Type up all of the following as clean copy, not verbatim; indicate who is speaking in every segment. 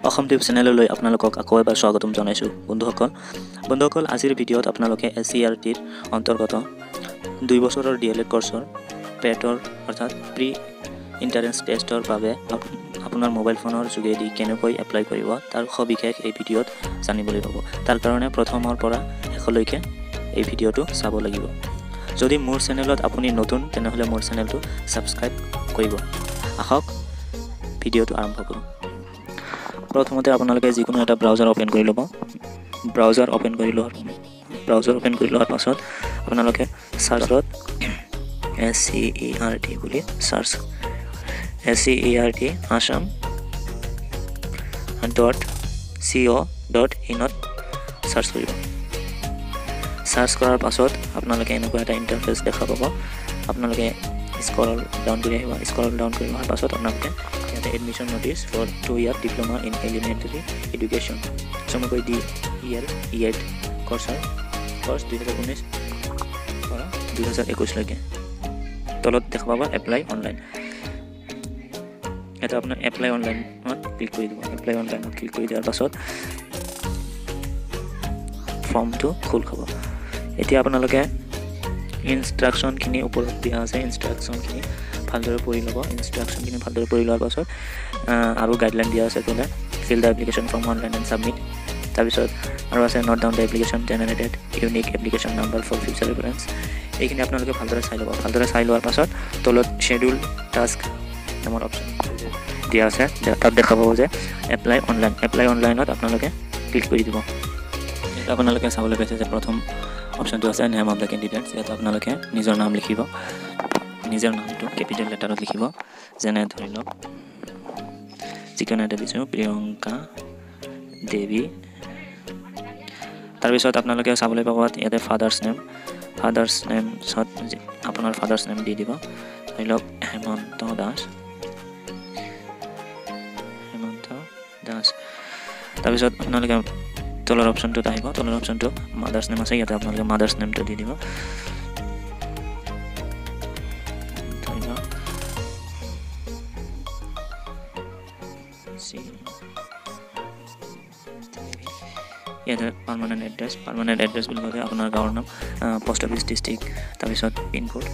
Speaker 1: Assam tube চেনেললৈ আপোনালোকক আকৌ এবাৰ স্বাগতম জনাইছোঁ। বন্ধুসকল, আজিৰ ভিডিঅ'ত আপোনালোকে SCERTৰ অন্তৰ্গত 2 বছৰৰ DL.Ed কৰ্চৰ পেটৰ অৰ্থাৎ প্ৰি এণ্ট্ৰেন্স টেষ্টৰ বাবে আপোনাৰ মোবাইল ফোনৰ যোগেদি কেনেকৈ এপ্লাই কৰিব তাৰ সবিশেষ এই ভিডিঅ'ত জানিবলৈ পাব। তাৰ কাৰণে প্ৰথমৰ পৰা শেষলৈকে এই ভিডিঅ'টো চাব লাগিব। যদি মোৰ চেনেলত আপুনি নতুন তেনেহ'লে মোৰ চেনেলটো ছাবস্ক্ৰাইব কৰিব। আহক ভিডিঅ'টো আৰম্ভ কৰোঁ। প্ৰথমতে আপোনালোকে যিকোনো এটা ব্ৰাউজাৰ অ'পেন কৰি ল'ব। ব্ৰাউজাৰ অ'পেন কৰি লোৱাৰ পাছত আপোনালোকে চাৰ্চত SCERT বুলি search SCERT Assam .co.in search কৰিব। চাৰ্চ কৰাৰ পাছত আপোনালোকে এনেকুৱা এটা ইণ্টাৰফেচ দেখা পাব। আপোনালোকে স্ক্ৰল ডাউন কৰি আহিব। স্ক্ৰল ডাউন কৰি অহাৰ পাছত আপোনালোকে ইয়াতে admission notice for 2 year diploma in elementary education চমুকৈ DEL.ED কৰ্চৰ course 2019 পৰা 2021লৈকে তলত দেখা পাব এপ্লাই অনলাইন। এটা আপোনাৰ এপ্লাই অনলাইনত ক্লিক কৰি দিব। এপ্লাই অনলাইনত ক্লিক কৰি দিয়াৰ পাছত ফৰ্মটো খোল খাব। এতিয়া আপোনালোকে ইনষ্ট্ৰাকশ্যনখিনি ওপৰত দিয়া আছে, ইনষ্ট্ৰাকশ্যনখিনি ভালদৰে পঢ়ি ল'ব। ইনষ্ট্ৰাকশ্যনখিনি ভালদৰে পঢ়ি লোৱাৰ পাছত আৰু গাইডলাইন দিয়া আছে তোলে fill the application form online and submit. তাৰপিছত আৰু আছে note down the application generated unique application number for future reference. এইখিনি আপোনালোকে ভালদৰে চাই ল'ব। ভালদৰে চাই লোৱাৰ পাছত তলত শ্বেডিউল টাস্ক নামৰ অপশ্যন দিয়া আছে, তাত দেখা পাব যে এপ্লাই অনলাইন। এপ্লাই অনলাইনত আপোনালোকে ক্লিক কৰি দিব। আপোনালোকে চাবলৈ পাইছে যে প্ৰথম অপশ্যনটো আছে নেম অফ the candidates. ইয়াত আপোনালোকে নিজৰ নাম লিখিব। নিজৰ নামটো কেপিটেল লেটাৰত লিখিব। যেনে ধৰি লওক যিকোনো এটা দিছোঁ, প্ৰিয়ংকা দেৱী। তাৰপিছত আপোনালোকে চাবলৈ পাব ইয়াতে ফাদাৰ্ছ নেম। ফাদাৰ্ছ নেমছত আপোনাৰ ফাদাৰ্ছ নেম দি দিব। ধৰি লওক হেমন্ত দাস, হেমন্ত দাস। তাৰপিছত আপোনালোকে তলৰ অপশ্যনটোত আহিব। তলৰ অপশ্যনটো মাদাৰ্ছ নেম আছে, ইয়াতে আপোনালোকে মাদাৰ্ছ নেমটো দি দিব। ধৰি লওক ইয়াতে পাৰ্মানেণ্ট এড্ৰেছ। পাৰ্মানেণ্ট এড্ৰেছ বুলি কওঁতে আপোনাৰ গাঁৱৰ নাম, পোষ্ট অফিচ, ডিষ্ট্ৰিক্ট, তাৰপিছত পিনক'ড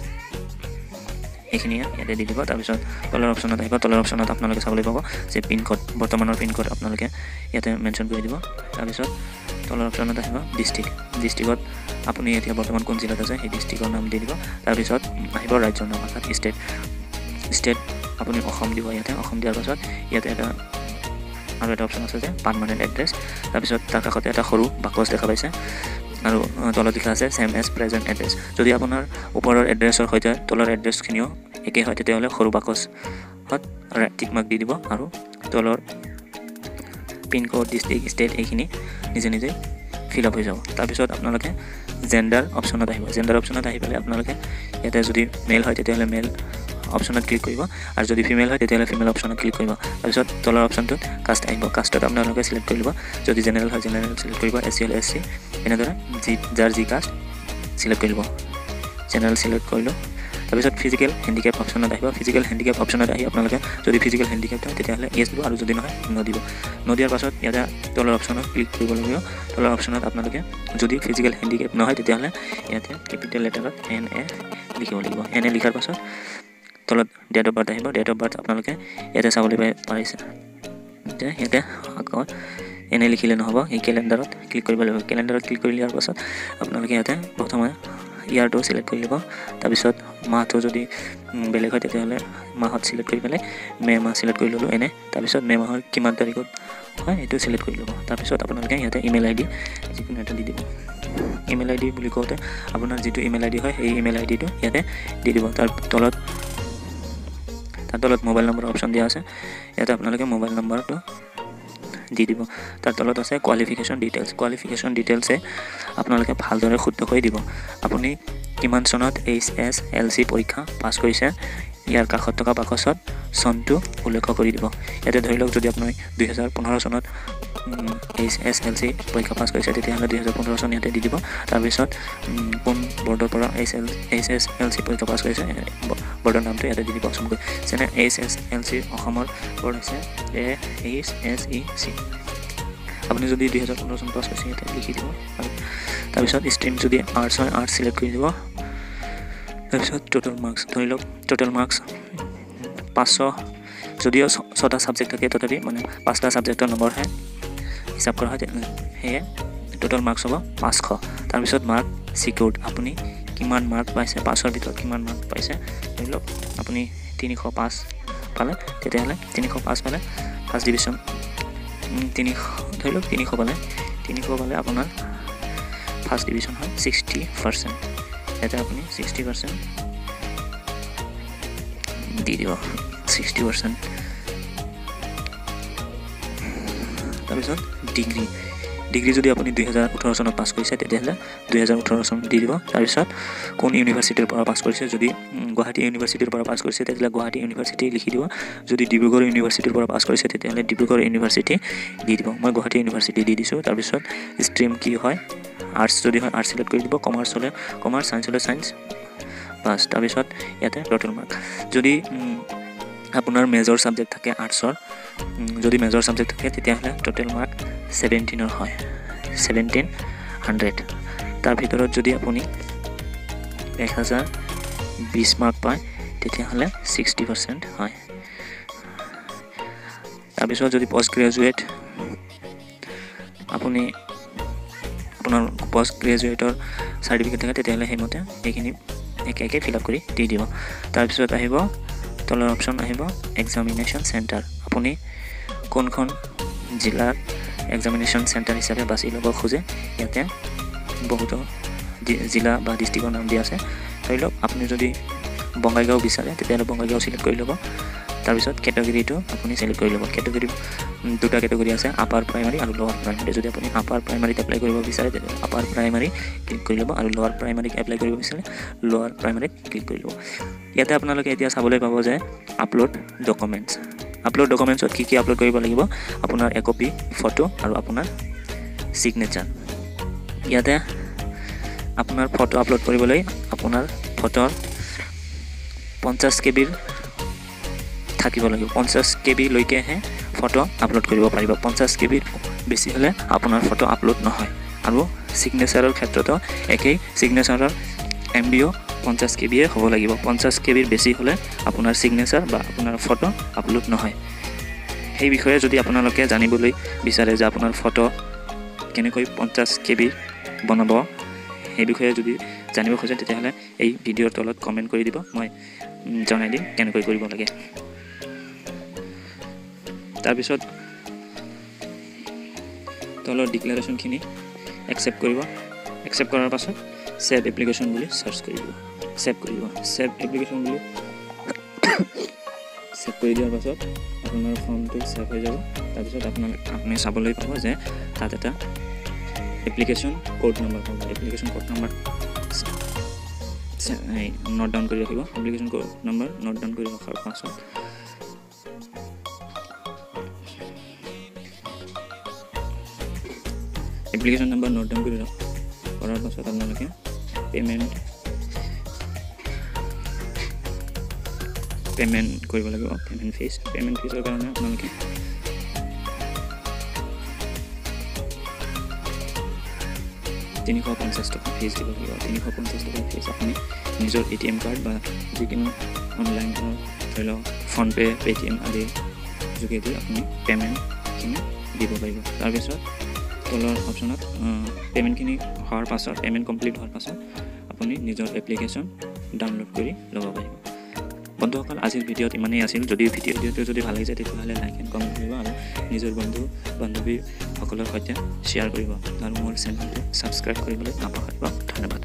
Speaker 1: এইখিনিয়ে ইয়াতে দি দিব। তাৰপিছত তলৰ অপশ্যনত আহিব। তলৰ অপশ্যনত আপোনালোকে চাবলৈ পাব যে পিনক'ড, বৰ্তমানৰ পিনক'ড আপোনালোকে ইয়াতে মেনশ্যন কৰি দিব। তাৰপিছত তলৰ অপশ্যনত আহিব ডিষ্ট্ৰিক্ট। ডিষ্ট্ৰিক্টত আপুনি এতিয়া বৰ্তমান কোন জিলাত আছে সেই ডিষ্ট্ৰিক্টৰ নাম দি দিব। তাৰপিছত আহিব ৰাজ্যৰ নাম অৰ্থাৎ ষ্টেট। ষ্টেট আপুনি অসম দিব। ইয়াতে অসম দিয়াৰ পাছত ইয়াতে এটা আৰু এটা অপশ্যন আছে যে পাৰ্মানেণ্ট এড্ৰেছ। তাৰপিছত তাৰ কাষতে এটা সৰু বাকচ দেখা পাইছে আৰু তলত লিখা আছে ছেম এজ প্ৰেজেণ্ট এড্ৰেছ। যদি আপোনাৰ ওপৰৰ এড্ৰেছৰ সৈতে তলৰ এড্ৰেছখিনিও একে হয় তেতিয়াহ'লে সৰু বাকচত টিক মাৰ্ক দি দিব আৰু তলৰ পিনক'ড, ডিষ্ট্ৰিক্ট, ষ্টেট এইখিনি নিজে নিজে ফিল আপ হৈ যাব। তাৰপিছত আপোনালোকে জেণ্ডাৰ অপশ্যনত আহিব। জেণ্ডাৰ অপশ্যনত আহি পেলাই আপোনালোকে ইয়াতে যদি মেল হয় তেতিয়াহ'লে মেল অপশ্যনত ক্লিক কৰিব আৰু যদি ফিমেল হয় তেতিয়াহ'লে ফিমেল অপশ্যনত ক্লিক কৰিব। তাৰপিছত তলৰ অপশ্যনটোত কাষ্ট আহিব। কাষ্টত আপোনালোকে চিলেক্ট কৰি ল'ব। যদি জেনেৰেল হয় জেনেৰেল চিলেক্ট কৰিব, এছ চি হ'লে এছ চি, এনেদৰে যি যাৰ যি কাষ্ট চিলেক্ট কৰি ল'ব। জেনেৰেল চিলেক্ট কৰিলোঁ। তাৰপিছত ফিজিকেল হেণ্ডিকেপ অপশ্যনত আহিব। ফিজিকেল হেণ্ডিকেপ অপশ্যনত আহি আপোনালোকে যদি ফিজিকেল হেণ্ডিকেপ হয় তেতিয়াহ'লে য়েছ দিব আৰু যদি নহয় ন দিব। ন দিয়াৰ পাছত ইয়াতে তলৰ অপশ্যনত ক্লিক কৰিব লাগিব। তলৰ অপশ্যনত আপোনালোকে যদি ফিজিকেল হেণ্ডিকেপ নহয় তেতিয়াহ'লে ইয়াতে কেপিটেল লেটাৰত এন এ লিখিব লাগিব। এন এ লিখাৰ পাছত তলত ডেট অফ বাৰ্থ আহিব। ডেট অফ বাৰ্থ আপোনালোকে ইয়াতে চাবলৈ পাৰিছে। এতিয়া ইয়াতে আকৌ এনে লিখিলে নহ'ব, এই কেলেণ্ডাৰত ক্লিক কৰিব লাগিব। কেলেণ্ডাৰত ক্লিক কৰি দিয়াৰ পাছত আপোনালোকে ইয়াতে প্ৰথমে ইয়াৰটো চিলেক্ট কৰি ল'ব। তাৰপিছত মাহটো যদি বেলেগ হয় তেতিয়াহ'লে মাহত চিলেক্ট কৰি পেলাই মে' মাহ চিলেক্ট কৰি ল'লোঁ এনে। তাৰপিছত মে' মাহৰ কিমান তাৰিখত হয় সেইটো চিলেক্ট কৰি ল'ব। তাৰপিছত আপোনালোকে ইয়াতে ইমেইল আই ডি যিকোনো এটা দি দিব। ইমেইল আই ডি বুলি কওঁতে আপোনাৰ যিটো ইমেইল আই ডি হয় সেই ইমেইল আই ডিটো ইয়াতে দি দিব। তাৰ তলত মোবাইল নম্বৰৰ অপশ্যন দিয়া আছে, ইয়াতে আপোনালোকে মোবাইল নম্বৰটো দি দিব। তাৰ তলত আছে কোৱালিফিকেশ্যন ডিটেইলছ। কোৱালিফিকেশ্যন ডিটেইলছে আপোনালোকে ভালদৰে শুদ্ধকৈ দিব। আপুনি কিমান চনত HSLC পৰীক্ষা পাছ কৰিছে ইয়াৰ কাষত থকা বাকচত চনটো উল্লেখ কৰি দিব। ইয়াতে ধৰি লওক যদি আপুনি 2015 চনত HSLC পৰীক্ষা পাছ কৰিছে তেতিয়াহ'লে 2015 চন ইয়াতে দি দিব। তাৰপিছত কোন বৰ্ডৰ পৰা HSLC পৰীক্ষা পাছ কৰিছে বৰ্ডৰ নামটো ইয়াতে দি দিব চমুকৈ, যেনে HSLC অসমৰ বৰ্ড হৈছে AHSEC। আপুনি যদি 2015 চনত পাছ কৰিছে ইয়াতে লিখি দিব। আৰু তাৰপিছত ষ্ট্ৰীম যদি আৰ্টছ হয় আৰ্টছ চিলেক্ট কৰি দিব। তাৰপিছত টোটেল মাৰ্কছ, ধৰি লওক টোটেল মাৰ্কছ 500, যদিও 6টা ছাবজেক্ট থাকে তথাপি মানে 5টা ছাবজেক্টৰ নম্বৰহে হিচাপ কৰা হয়, সেয়ে টোটেল মাৰ্কছ হ'ব 500। তাৰপিছত মাৰ্ক ছিকিউৰ্ড, আপুনি কিমান মাৰ্ক পাইছে, 5ৰ ভিতৰত কিমান মাৰ্ক পাইছে। ধৰি লওক আপুনি 305 পালে, তেতিয়াহ'লে 305 পালে ফাৰ্ষ্ট ডিভিশ্যন, 300 ধৰি লওক 300 পালে, 300 পালে আপোনাৰ ফাৰ্ষ্ট ডিভিশ্যন হয় 60%। ইয়াতে আপুনি 60% দি দিব, 60%। তাৰপিছত ডিগ্ৰী, ডিগ্ৰী যদি আপুনি 2018 চনত পাছ কৰিছে তেতিয়াহ'লে 2018 চন দি দিব। তাৰপিছত কোন ইউনিভাৰ্চিটিৰ পৰা পাছ কৰিছে, যদি গুৱাহাটী ইউনিভাৰ্চিটিৰ পৰা পাছ কৰিছে তেতিয়াহ'লে গুৱাহাটী ইউনিভাৰ্চিটি লিখি দিব। যদি ডিব্ৰুগড় ইউনিভাৰ্চিটিৰ পৰা পাছ কৰিছে তেতিয়াহ'লে ডিব্ৰুগড় ইউনিভাৰ্চিটি দি দিব। মই গুৱাহাটী ইউনিভাৰ্চিটি দি দিছোঁ। তাৰপিছত ষ্ট্ৰীম কি হয়, আৰ্টছ যদি হয় আৰ্টছ চিলেক্ট কৰি দিব, কমাৰ্চ হ'লে কমাৰ্চ, ছায়েন্স হ'লে ছায়েন্স, বাছ। তাৰপিছত ইয়াতে টোটেল মাৰ্ক, যদি আপোনাৰ মেজৰ ছাবজেক্ট থাকে আৰ্টছৰ, যদি মেজৰ ছাবজেক্ট থাকে তেতিয়াহ'লে টোটেল মাৰ্ক 17ৰ হয়, 1700। তাৰ ভিতৰত যদি আপুনি 1020 মাৰ্ক পায় তেতিয়াহ'লে 60% হয়। তাৰপিছত যদি পষ্ট গ্ৰেজুৱেট, আপুনি আপোনাৰ পষ্ট গ্ৰেজুৱেটৰ চাৰ্টিফিকেট থাকে তেতিয়াহ'লে সেইমতে এইখিনি একে একে ফিল আপ কৰি দি দিব। তাৰপিছত আহিব তলৰ অপশ্যন আহিব এক্সামিনেশ্যন চেণ্টাৰ, আপুনি কোনখন জিলাৰ এক্সামিনেশ্যন চেণ্টাৰ হিচাপে বাছি ল'ব খোজে। ইয়াতে বহুতো জিলা বা ডিষ্ট্ৰিক্টৰ নাম দিয়া আছে। ধৰি লওক আপুনি যদি বঙাইগাঁও বিচাৰে তেতিয়াহ'লে বঙাইগাঁও চিলেক্ট কৰি ল'ব। তাৰপিছত কেটেগৰীটো আপুনি চিলেক্ট কৰি ল'ব। কেটেগৰী দুটা কেটেগৰী আছে, আপাৰ প্ৰাইমাৰী আৰু লৱাৰ প্ৰাইমাৰী। যদি আপুনি আপাৰ প্ৰাইমাৰীত এপ্লাই কৰিব বিচাৰে তেতিয়াহ'লে আপাৰ প্ৰাইমাৰী ক্লিক কৰি ল'ব, আৰু লৱাৰ প্ৰাইমাৰীত এপ্লাই কৰিব বিচাৰে লৱাৰ প্ৰাইমাৰীত ক্লিক কৰি ল'ব। ইয়াতে আপোনালোকে এতিয়া চাবলৈ পাব যে আপলোড ডকুমেণ্টছ, আপলোড ডকুমেণ্টছত কি কি আপলোড কৰিব লাগিব, আপোনাৰ একপি ফটো আৰু আপোনাৰ ছিগনেচাৰ। ইয়াতে আপোনাৰ ফটো আপলোড কৰিবলৈ আপোনাৰ ফটোৰ 50 কেবিৰ থাকিব লাগিব, 50 কেবিলৈকেহে ফটো আপলোড কৰিব পাৰিব। 50 কেবিৰ বেছি হ'লে আপোনাৰ ফটো আপলোড নহয়। আৰু ছিগনেচাৰৰ ক্ষেত্ৰতো একেই, ছিগনেচাৰৰ MBও 50 কেবিয়ে হ'ব লাগিব। 50 কেবিৰ বেছি হ'লে আপোনাৰ ছিগনেচাৰ বা আপোনাৰ ফটো আপলোড নহয়। সেই বিষয়ে যদি আপোনালোকে জানিবলৈ বিচাৰে যে আপোনাৰ ফটো কেনেকৈ 50 কেবিৰ বনাব, সেই বিষয়ে যদি জানিব খোজে তেতিয়াহ'লে এই ভিডিঅ'ৰ তলত কমেণ্ট কৰি দিব, মই জনাই দিম কেনেকৈ কৰিব লাগে। তাৰপিছত তলৰ ডিক্লেৰেশ্যনখিনি একচেপ্ট কৰিব। একচেপ্ট কৰাৰ পাছত ছেভ এপ্লিকেশ্যন বুলি চাৰ্চ কৰি দিব, ছেভ কৰি দিব। ছেভ এপ্লিকেশ্যন বুলি ছেভ কৰি দিয়াৰ পাছত আপোনাৰ ফৰ্মটো ছেভ হৈ যাব। তাৰপিছত আপুনি চাবলৈ পাব যে তাত এটা এপ্লিকেশ্যন কোড নম্বৰ পাব। Application code number note down কৰি ৰাখিব। Application code number note down কৰি ৰখাৰ পাছত এপ্লিকেশ্যন নম্বৰ নোট ডাউন কৰি কৰাৰ পাছত আপোনালোকে পে'মেণ্ট কৰিব লাগিব। পে'মেণ্ট ফিজৰ কাৰণে আপোনালোকে 350 টকা ফিজ দিব লাগিব। 350 টকা ফিজ আপুনি নিজৰ ATM card বা যিকোনো অনলাইন ধৰি লওক ফোনপে', পে'টিএম আদিৰ যোগেদি আপুনি পে'মেণ্টখিনি দিব পাৰিব। তাৰপিছত তলৰ অপশ্যনত পে'মেণ্টখিনি হোৱাৰ পাছত, পে'মেণ্ট কমপ্লিট হোৱাৰ পাছত আপুনি নিজৰ এপ্লিকেশ্যন ডাউনলোড কৰি ল'ব পাৰিব। বন্ধুসকল, আজিৰ ভিডিঅ'ত ইমানেই আছিল। যদি ভিডিঅ'টো যদি ভাল লাগিছে তেতিয়াহ'লে লাইক এণ্ড কমেণ্ট কৰিব আৰু নিজৰ বন্ধু বান্ধৱীসকলৰ সৈতে শ্বেয়াৰ কৰিব আৰু মোৰ চেনেলটো ছাবস্ক্ৰাইব কৰিবলৈ নাপাহৰিব। ধন্যবাদ।